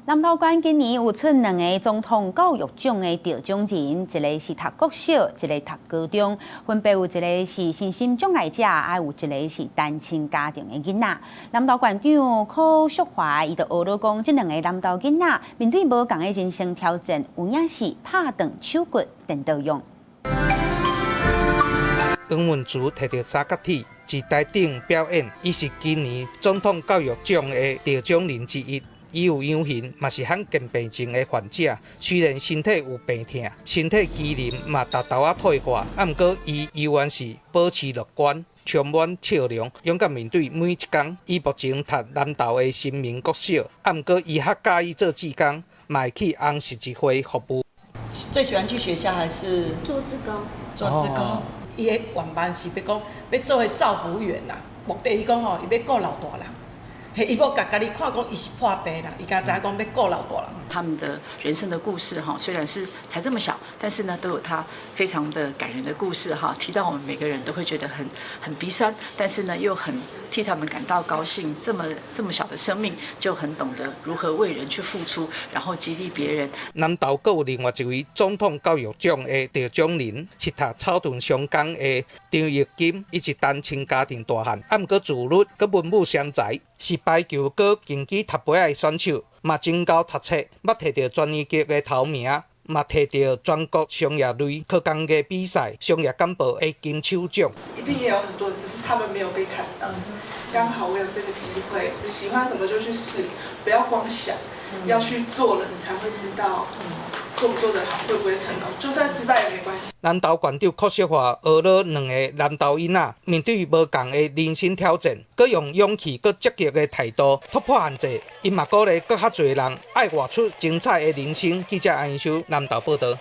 南投縣今年有出兩个總統教育獎的得獎人，一个是讀國小，一个讀高中，分別有一个是身心障礙者，還有一个是單親家庭的囡仔。南投縣長柯淑華伊就呵咾講，這兩个南投囡仔面對無仝的人生挑戰，有影是拍斷手骨顛倒勇。黃文慈提著三角鐵，佇台頂表演，伊是今年總統教育獎的得獎人之一。伊有養眩，嘛是罕見病症的患者。雖然身體有病痛，身體機能嘛沓沓仔退化，啊，毋過伊猶原是保持樂觀，充滿笑容，勇敢面對每一工。伊目前讀南投的新民國小，啊，毋過伊較佮意做志工，嘛會去紅十字會服務。最喜歡去學校還是做志工？做志工，伊的願望是欲講欲做彼照服員啦，目的伊講吼，伊欲顧老大人。彼伊無共家己看講伊是破病啦，伊敢知影講欲顧老大人。他們的人生的故事哈，雖然是才這麼小，但是呢，都有他非常的感人的故事哈。提到我們每個人都會覺得很鼻酸，但是呢，又很替他們感到高興。這麼這麼小的生命就很懂得如何為人去付出，然後激勵別人。南投閣有另外一位總統教育獎的得獎人，是讀草屯商工的張玉金，伊是單親家庭大漢，啊，毋過自律，閣文武雙才，是排球閣拳擊踢杯仔的選手，嘛真𠢕讀冊，捌提著全年級的頭名，嘛提著全國商業類科工藝比賽商業幹部的金手獎。一定也有很多，只是他們沒有被看到。剛好我有這個機會，喜歡什麼就去試，不要光想，要去做了，你才會知道做不做得好，會不會成功。就算失敗也沒關係。南投縣長柯淑華呵咾兩个南投囡仔，面對無仝的人生挑戰，閣用勇氣、閣積極的態度突破限制。伊嘛鼓勵閣較濟人愛活出精彩的人生。記者安秀南投報導。